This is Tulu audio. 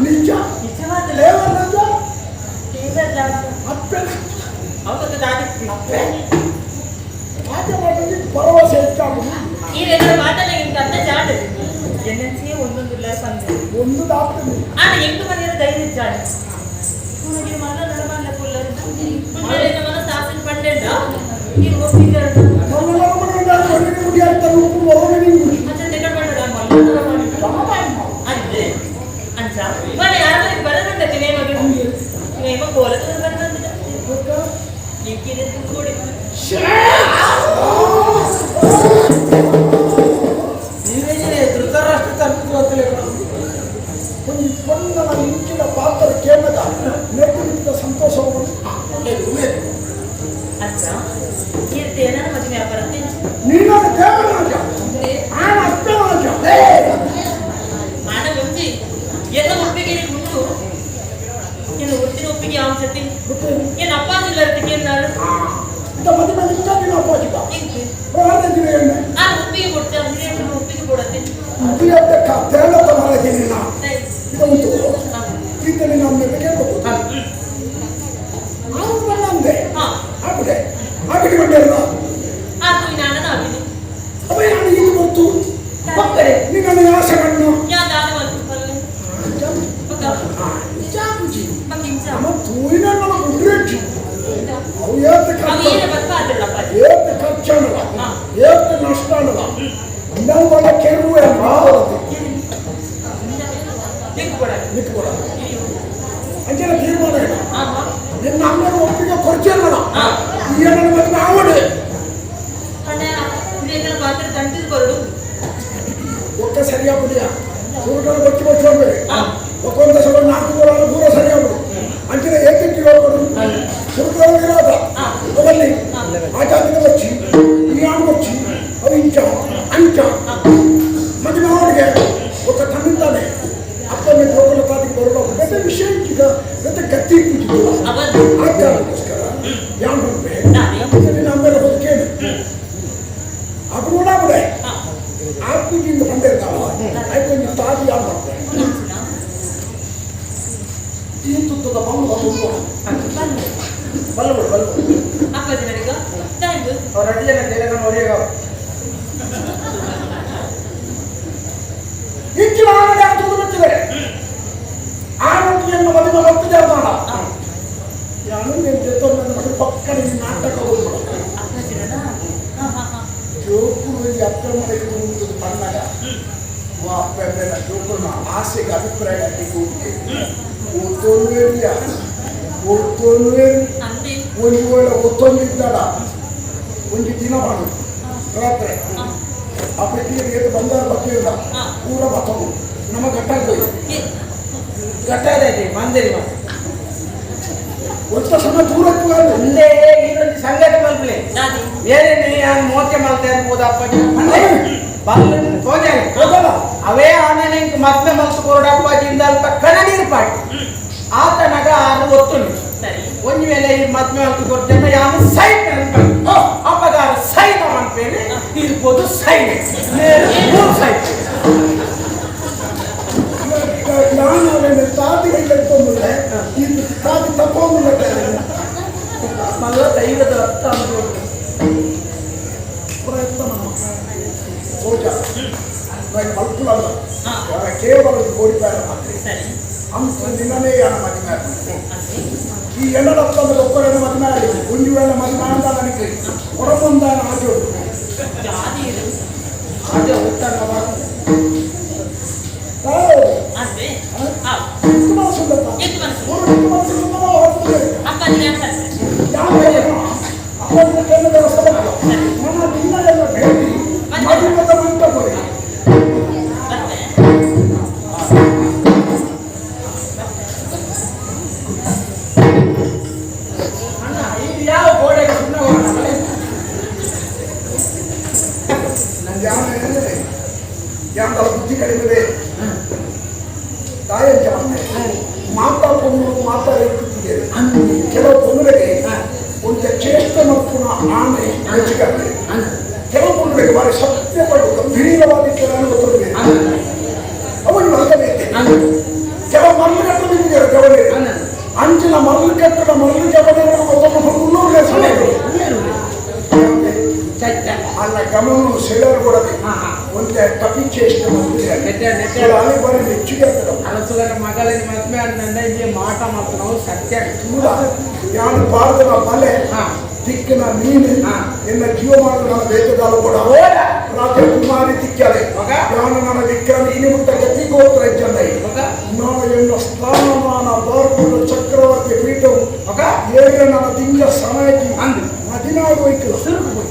ನಿಜ ನಿಜವಾದ ದೇವರಾಜ ದೇವರಾಜ ಅಪ್ಪೆ ಅವತ್ತು ದಾಟಿ ಅಪ್ಪೆ ರಾಜ ಮಾಡಿದ ಭರವಸೆ ಹೆಚ್ಚಾಗುದು ಈ ರೆಗ್ಯುಲರ್ ಮಾತಲ್ಲ ಇಂತ ಅಂತ ಜಾಡು ಎನ್ನಂಚಿಯೇ ಒಂದೊಂದಿಲ್ಲ ಸಂಜೆ ಒಂದು ದಾಗ್ತದೆ ಆನ ಎಂಟು ಮನೆಯ ಧೈರ್ಯ ಜಾಡು ಪುನಗೆ ಮಲ್ಲ ನಡಮಲ್ಲ ಪುಲ್ಲರು ಮುಂದೆ ಮನಸ್ಸು ಆಸನ ಪಂಡೆಂಡ ಈ ಒಪ್ಪಿದ್ದಾರೆ ಮೊದಲ ಮನೆಯಿಂದ ಹೊರಗೆ ಮುಡಿಯಾಡ್ತಾರೆ ಉಪ್ಪು ಹೊರಗೆ ನೀವು ಅಚ್ಚ ತೆಗಡ್ ಪಂಡ ಮಲ್ಲ ಅಂದೆ ಅಂಚ ಮನೆ ಯಾರು ಬರದಂಡತ್ತೆ ನೇಮಗೆ ನೇಮ ಕೋಲದ ಬರದಂಡ ಎಂಕಿದೆ ಕೂಡಿ ನೀವೇನೇ ಧೃತರಾಷ್ಟ್ರ ತರ್ಪಿತು ಒಂದು ಪೊನ್ನನ ಇಂಚಿನ ಪಾತ್ರ ಕೇಳದ ನೆಟ್ಟು ಸಂತೋಷವನ್ನು ಅಚ್ಚ ಕೀರ್ತಿ ಏನಾರ ಮದುವೆ ವ್ಯಾಪಾರತ್ತೆ ನೀನು ದೇವರಾಜ ಆನ ಅಪ್ಪರಾಜ ಮಾನ ಮುಂಚಿ ಎಲ್ಲ ಒಪ್ಪಿಗೆ ಉಂಟು ಏನು ಒತ್ತಿನ ಒಪ್ಪಿಗೆ ಯಾವ ಸತಿ ಏನು ಅಪ್ಪ ಅಂದಿಲ್ಲ ಅದಕ್ಕೆ ಏನಾರು ಇಂಥ ಮದುವೆ ನಿಜ ನೀನು ಅಪ್ಪಾಜಿಗ ಇಂಕು ಎಣ್ಣೆ ಆ ಒಪ್ಪಿಗೆ ಕೊಡ್ತೆ ಹಿರಿಯರು ಒಪ್ಪಿಗೆ ಕೊಡತ್ತೆ ಮುಗಿಯದ್ದಕ್ಕ ತೇಳತ್ತ ಮರತೀನಿ ನಾನು ಇದೊಂದು ಹಾ ಈತನೇ ನಾನು ಕೇಳ್ಬೋದು ನಾನು ಬಂದೆ ಹಾ ಆಗ್ಬಿಟ್ಟೆ ಆಗ್ಬಿಟ್ಟು ಬಂದೆ ಆತು ನಾನು ಆಗಿದೆ ಅವ ನಾನು ಇದು ಗೊತ್ತು ಮಕ್ಕಳೇ ನಿನ್ನನ್ನು ಆಸೆಗಳನ್ನು ಯಾವ್ದಾದ ಒಂದು ಪಲ್ಲೆ ಪಕ್ಕ ಪಕ್ಕ ಇಂಚ ನಮ್ಮ ತೂಯಿನ ನಮ್ಮ ಗುಡ್ರೆಚ್ಚು ಅವು ಏತ ಅವು ಖರ್ಚು ಏನೇ ಬತ್ತ ಆದಿಲ್ಲಪ್ಪ ಏತ ಖರ್ಚು ಅನ್ನಲ್ಲ ಏತ ನಷ್ಟ ಅನ್ನಲ್ಲ ಇನ್ನೊಂದು ಕೆರುವು ದಿಕ್ಕು ಕೊಡ ನಿಂತ್ಕೊಡ ಅಂಜನ ತೀರ್ಮಾನ ಇಲ್ಲ ಹಾ ಹಾ ನಿನ್ನ ಅಮ್ಮನ ಒಪ್ಪಿಗೆ ಕೊರ್ಚಲ್ಲ ಹಾ ಈ ನನ್ನ ಮದುವೆ ಆವಡೆ ಅಣ್ಣ ಇದೆಲ್ಲ ಪಾತ್ರ ತಂಟಿದ್ ಬರಡು ಒಕ್ಕ ಸರಿಯಾಗುದಿಯ ಸೂರ್ಯನ ಬಚ್ಚಿ ಬಚ್ಚಿ ಹೋಗ್ಬೇಡಿ ಒಕ್ಕೊಂದ ಸಲ ನಾಲ್ಕು ಗೋಳ ಪೂರ ಸರಿಯಾಗುದು ಅಂಚಿನ ಏತಕ್ಕೆ ಹೋಗ್ಕೊಡು ಸುರುಗಳ ವಿರೋಧ ಅವಲ್ಲಿ ಆಚಾರ್ಯನ ಬಚ್ಚಿ ಈ ಆಣ್ ಬಚ್ಚಿ ಅವು ಇಂಚ ಅಂಚ ಮದುವೆ ಅವನಿಗೆ ಒಕ್ಕ ತನ್ನಿಂದಾನೆ ಅಪ್ಪನ ಹೋಗಲು ತಾತಿಗೆ ಬರಲು ಬೇರೆ ವಿಷಯ ಈಗ ಬೇರೆ ಕತ್ತಿ ಕೂತಿದ್ದು ಅವತ್ತು ಆ ಕಾರಣಕ್ಕೋಸ್ಕರ ಯಾನ್ ಹೋಗ್ಬೆ ನಾನೇ ನಿನ್ನ ಅಮ್ಮೇಲೆ ಹೋಗಿ ಕೇಳು ಅప్పుడు ಕೂಡ ಬಿಡೆ ಹಾ ಆ ಪೂಜೆಯಿಂದ ಬಂದಿರ್ತಾವ ಆಯ್ತು ತಾತಿ ಯಾರು ಮಾಡ್ತಾರೆ ಈ ತುತ್ತದ ಬಲ್ಲ ಬಂದು ಬಲ್ಲು ಬಲ್ಲು ಅಪ್ಪಾಜಿ ನನಗ thank ಅವ್ರ ಅಡ್ಡಿ ಜನ ಬೇರೆ ಒಡೆಯಗ ಹೆಚ್ಚಿನ ಆನಂದ ಆಗ್ತದೆ ಬಿಟ್ಟಿದೆ ಆನಂದಿಯನ್ನು ಮದುವೆ ಬರ್ತಿದೆ ಅಲ್ಲ ನಾನು ನಿನ್ನ ಜೊತೆ ಮದುವೆ ಪಕ್ಕನೆ ಈ ನಾಟಕ ಹೋಗ್ಬಿಡು ಅಪ್ಪಾಜಿ ನನ್ನ ಹಾ ಹಾ ಹಾ ಜೋಕುರು ಇಲ್ಲಿ ಅಪ್ಪ ಮನೆಗೆ ಉಂಟು ಪಣ್ಣಗ ಅಪ್ಪ ಮೇಲೆ ಜೋಕುನ ಆಸೆಗೆ ಅಭಿಪ್ರಾಯ ಹೋಗಿ ಒತ್ತೊಂದು ಒತ್ತೊಂದು ಅಂದೆ ಒಂದು ವೇಳೆ ಒತ್ತೊಂದಿದ್ದಾಡ ಒಂದು ದಿನ ಮಾಡು ರಾತ್ರಿ ಆ ಪೆಟ್ಟಿಗೆ ಏಟು ಬಂದಾರ ಬರ್ತಿಲ್ಲ ಪೂರ ಬತ್ತವು ನಮ್ಮ ಗಟ್ಟಾಗ್ತದೆ ಗಟ್ಟಾದೈತಿ ಮಂದಿರಿ ಮಾತ್ರ ಒತ್ತ ಸಮಯ ದೂರಕ್ಕೂ ಅಲ್ಲ. ಒಂದೇ ಇನ್ನೊಂದು ಸಂಗತಿ ಮಲ್ಪಲೆ ದಾದಿ ಬೇರೆ ನೀ ಯಾನ್ ಮೋಕೆ ಮಲ್ತೆ ಅನ್ಬೋದು ಅಪ್ಪಾಜಿ ಬಲ್ಲ ತೋಜಾನೆ ಹೌದಲ್ಲ ಅವೇ ಆಮೇಲೆ ಇಂಕ್ ಮದ್ವೆ ಮಲ್ತು ಕೊರಡ ಅಪ್ಪಾಜಿಯಿಂದ ಅಲ್ಪ ಕಣನೀರು ಪಾಟಿ ಆತನಗ ಆರು ಒತ್ತುಂಡು ಸರಿ ಒಂದು ವೇಳೆ ಈ ಮದ್ವೆ ಮಲ್ತು ಕೊಡ್ತೇನೆ ಯಾನು ಸೈನ್ ಅನ್ಕೊಂಡು ಅಪ್ಪಗಾರ ಸೈನ್ ಅನ್ಪೇನೆ ಇರ್ಬೋದು ಸೈನ್ ಮೂರು ಸೈನ್ ನಾನು ಅವನ ತಾತಿಗೆ ಎತ್ಕೊಂಡ್ರೆ ಈ ತಾತಿ ತಪ್ಪೊಂದು ಮಲ್ಲ ದೈವದ ಅರ್ಥ ಅನ್ಬೋದು ಪ್ರಯತ್ನ ನಮ್ಮ ಸೋಜ ನಾನು ಮಲ್ಪುಲಲ್ಲ ಕೇವಲ ಕೋಡಿಪಾರ ಮಾತ್ರ ಸರಿ ಅಂತ ದಿನನೇ ಯಾನ ಮದುವೆ ಅಂದೆ ಈ ಎಣ್ಣಡಪ್ಪಂದ ಒಬ್ಬರನ್ನು ಮದುವೆ ಆಗಿ ಒಂದು ವೇಳೆ ಮದುವೆ ಅಂತ ನನಗೆ ಹೊರಬಂದಾನ ಆಜೋಡು ಜಾದಿ ಇದು ಅದೇ ಉತ್ತರ ಅಂದೆ ಆ ಎಷ್ಟು ಮನಸ್ಸುಂಟಪ್ಪ ಎಷ್ಟು ಮನಸ್ಸು ಒಂದು ಮನಸ್ಸು ಹೊರತದೆ ಅಪ್ಪಾಜಿ ನಾನು ಸರಿ ಯಾವ ಅವನ ಕೇಂದ್ರ ವ್ಯವಸ್ಥೆ ನನ್ನ ದಿನ ಎಲ್ಲ ಭೇಟಿ ಮದುವೆ ಮಂಟಪದಲ್ಲಿ ಮತ್ತೆ ಅಣ್ಣ ಇದು ಯಾವ ಗೋಡೆಗೆ ಸುಮ್ಮನೆ ಹೋಗೋಣ ಯಾನೆ ಯಾಂಡ ಬುದ್ಧಿ ಕಡಿಮೆ ತಾಯಂಚ ಮಾತಾ ಪೊಣ್ಣು ಮಾತಾ ಇರುತ್ತಿದೆ ಕೆಲವು ಪೊಣ್ಣುಗಳಿಗೆ ಒಂದು ಚೇಷ್ಟ ಮಕ್ಕಳ ಆಣೆ ಹೆಚ್ಚಿಗೆ ಕೆಲವು ಪೊಣ್ಣುಗಳಿಗೆ ಬಾರಿ ಸತ್ಯ ಪಟ್ಟು ಗಂಭೀರವಾದ ಕೆಲವು ಗೊತ್ತಿರಬೇಕು ಅವನು ಮಲಗಬೇಕು ಅಲ್ಲ ಗಮನ ಸೆಳೆಯರು ಕೊಡದೆ ಹಾ, ಹಾ. ಒಂತೆ ಕಪಿ ಚೇಷ್ಟೆ ನೆಟ್ಟೆ, ನೆಟ್ಟೆ. ಅಲ್ಲಿ ಬರೀ ಮೆಚ್ಚುಗೆ ಆಗ್ತದೆ. ಅಲಸುಗನ ಮಗಳಿನ ಮದ್ಮೆ ಅಂದಂಡ ಇಲ್ಲಿ ಮಾಟ ಮಾತ್ರ ಸತ್ಯ. ತೂಲ ಯಾನು ಭಾರತದ ಬಲೆ ದಿಕ್ಕಿನ ಮೀನು ಎನ್ನ ಜೀವಮಾನ ನನ್ನ ಬೇಕದಾಲು ಕೂಡ ಓಡ. ರಾಜಕುಮಾರಿ ತಿಕ್ಕಲೆ ಮಗ. ಯಾನು ನನ್ನ ವಿಕ್ರಮ ಇನಿ ಮುಟ್ಟ ಗತಿಗೋತ್ರ ಇಜ್ಜಂದೈ ಮಗ. ನಾನು ಎನ್ನ ಸ್ಥಾನಮಾನ ಭಾರತದ ಚಕ್ರವರ್ತಿ ಪೀಠವು ಮಗ. ಏರ ನನ್ನ ದಿಂಗ ಸಮಯಕ್ಕೆ ಅಂದು. 14 ವೈಕಲ ಸುರುಕು.